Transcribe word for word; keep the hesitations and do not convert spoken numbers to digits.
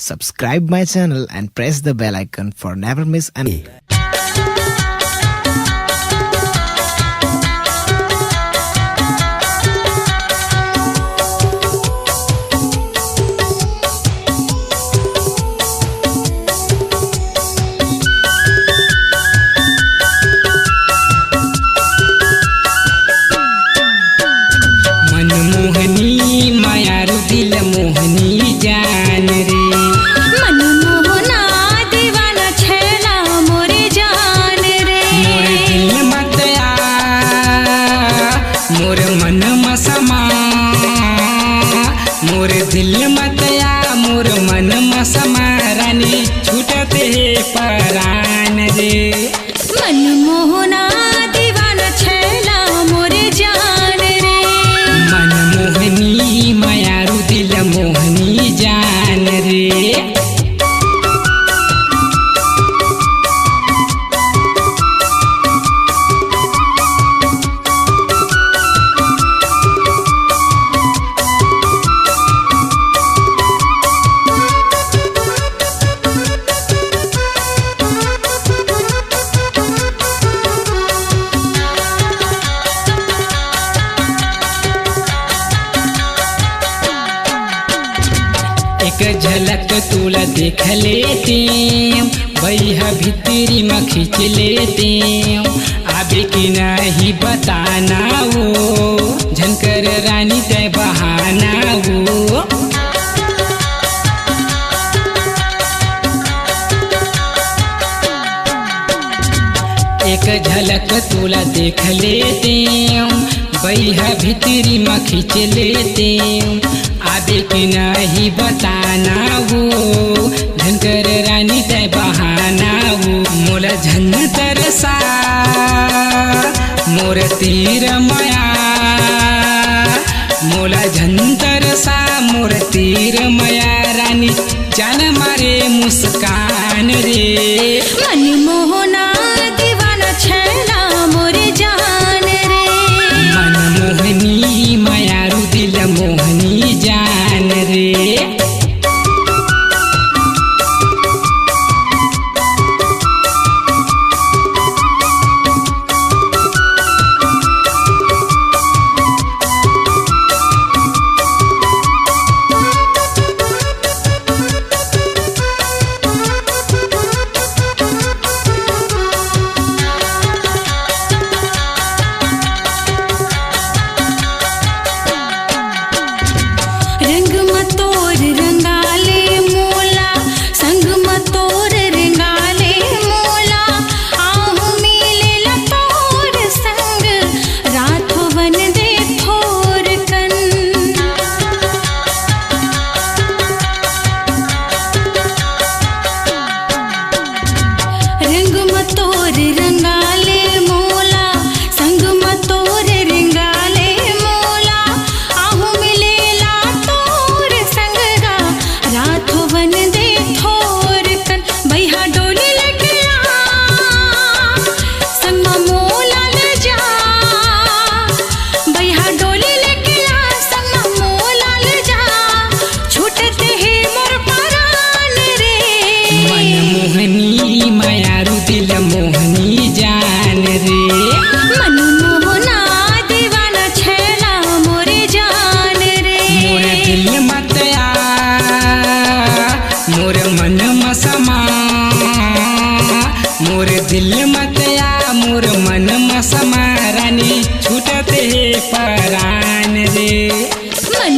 Subscribe my channel and press the bell icon for never miss an मन मोहनी मयारू दिल मोहनी जान रे। मन मोहना दीवाना छैला मोरे जान रे। मोर दिल मत आ, मोर मन म समा, मोर दिल मत आ, मोर मन म समा रानी छूटत हे परान रे। मन मोहना दीवाना छैला मोरे जान रे। मन मोहनी मयारू दिल मोहनी जान रे। एक झलक तोला देख लेते, बइहा भीतरी म खींच लेते। आबे कि नहीं बताना वो, झन कर रानी तै बहाना वो। एक झलक तोला देख लेते, बइहा भीतरी म खींच लेते। आबे कि नहीं बताना वो, झन कर रानी तै बहाना वो। मोला झन तरसा मोर तीर मया, मोला झन तरसा मोर तीर मया रानी, जान मारे मुस्कान रे। मन मोहना दीवाना छैला मोरे जान रे। मन मोहनी मयारू दिल मोहनी जान रे। रंग म तोर रंगाले मोला, संग म तोर रंगाले मोला, आहू मिलेला तोर संग, रात होवन दे थोर कन। रंग म तोर रंगाले मोला, संग म तोर रंगाले मोला, आहू मिलेला तोर संग गा, रात होवन दे थोर कन। बइहा डोली लेके आ, संग म मोला ले जा, बइहा डोली लेके आ, संग म मोला ले जा, छूटत हे मोर परान रे। मन मोहनी मयारू दिल मोहनी जान रे। मन मोहना दीवाना छैला मोरे जान रे। मोर दिल मत आ, मोर मन म समा, मोर दिल मत आ, मोर मन म समा रानी, छूटत हे परान रे। मन